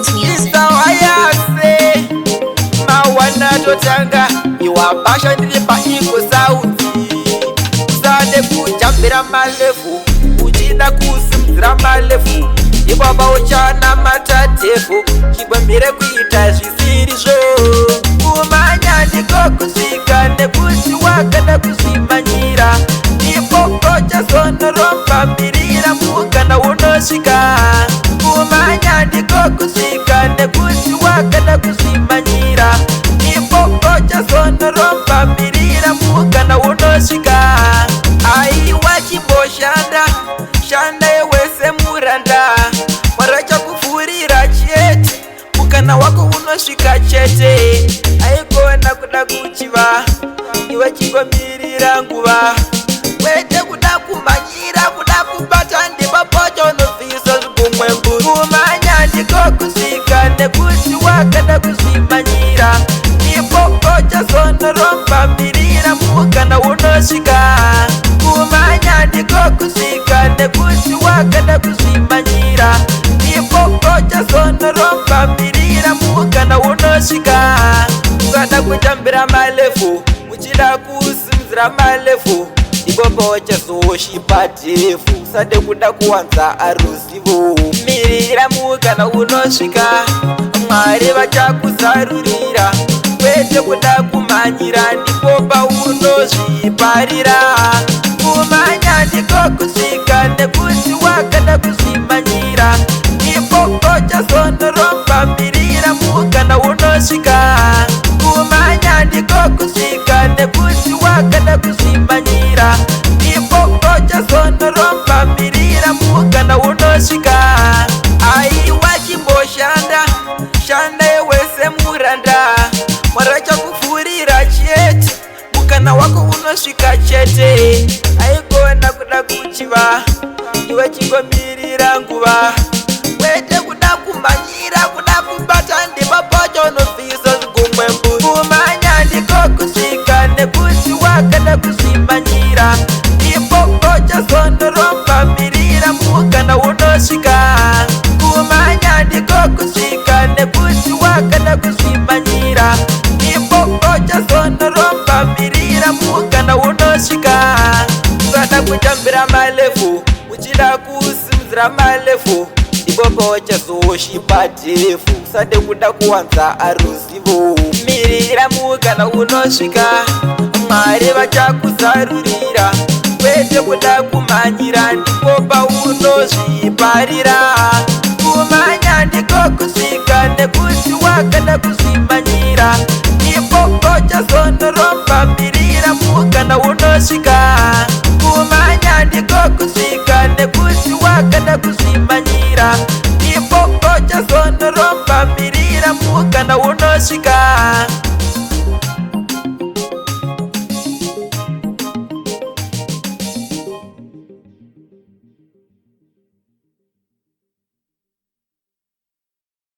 Sounds Music. Isawayase mawana totanga iwabasha ndiri paiko sauti. Usade kujambira malevel, uchida kusimudzira malevel, ibaba uchana matatefu chigwembire kuita zvisirizvo. Kumanya ndiko kusvika nekuti wakada kuzvimanyira, ndipo uchazonoromba. Mirira mukana unosvika. Kumanya ndiko kusvika nekuti wakada kuzvimanyira, ndipo uchazonoromba. Mirira mukana unosvika. Aiwa, chimboshanda shanda wese muranda, Mwari achakuvhurira chete, mukana wako unosvika chete. Aikona kuda kuchiva, iwe chingomirira nguva, kwete kuda kumhanyira kuda kubata, ndipo paunobvisa zvigumwe mburu. Kumanya ndiko kusvika nekuti wakada kuzvimanyira, ndipo uchazonoromba. Mirira mukana unosvika. Kumanya ndiko kusvika nekuti wakada kuzvimanyira, ndipo uchazonoromba. Mirira mukana unosvika. Ukada kutambira malevel, uchida kusimudzira malevel, ndipo pauchazoshipa devil. Usade kuda kuwanza ruzivo, mirira mukana unosvika, Mwari vachakuzarurira, kwete kuda kumhanyira, ndipo paunozviparira. Kumanya ndiko kusvika nekuti wakada kuzvimanyira, ndipo uchazonoromba. Mirira mukana unosvika. Kumanya ndiko kusvika nekuti wakada kuzvimanyira, ndipo uchazonoromba. Mirira mukana unosvika. Aiwa, chimboshanda shanda wese muranda, Mwari achakuvhurira chete, mukana wako unosvika chete. Aikona kuda kuchiva, iwe chingomirira nguva, kwete kuda kumhanyira kuda kubata, ndipo paunobvisa zvigumwe mburu. Kumanya ndiko kusvika nekuti wakada kuzvimanyira, ndipo uchazonoromba. Mirira mukana unosvika. Kumanya ndiko kusvika nekuti wakada kuzvimanyira, ndipo uchazonoromba. Mirira mukana unosvika. Ukada kutambira malevel, uchida kusimudzira malevel, ndipo pauchazoshipa devil. Usade kuda kuwanza ruzivo, mirira mukana unosvika, Mwari vachakuzarurira, kwete kuda kumhanyira, ndipo paunozviparira. Kumanya ndiko kusvika nekuti wakada kuzvimanyira, ndipo uchazonoromba. Mirira mukana unosvika. Kumanya ndiko kusvika nekuti wakada kuzvimanyira, ndipo uchazonoromba. Mirira mukana unosvika.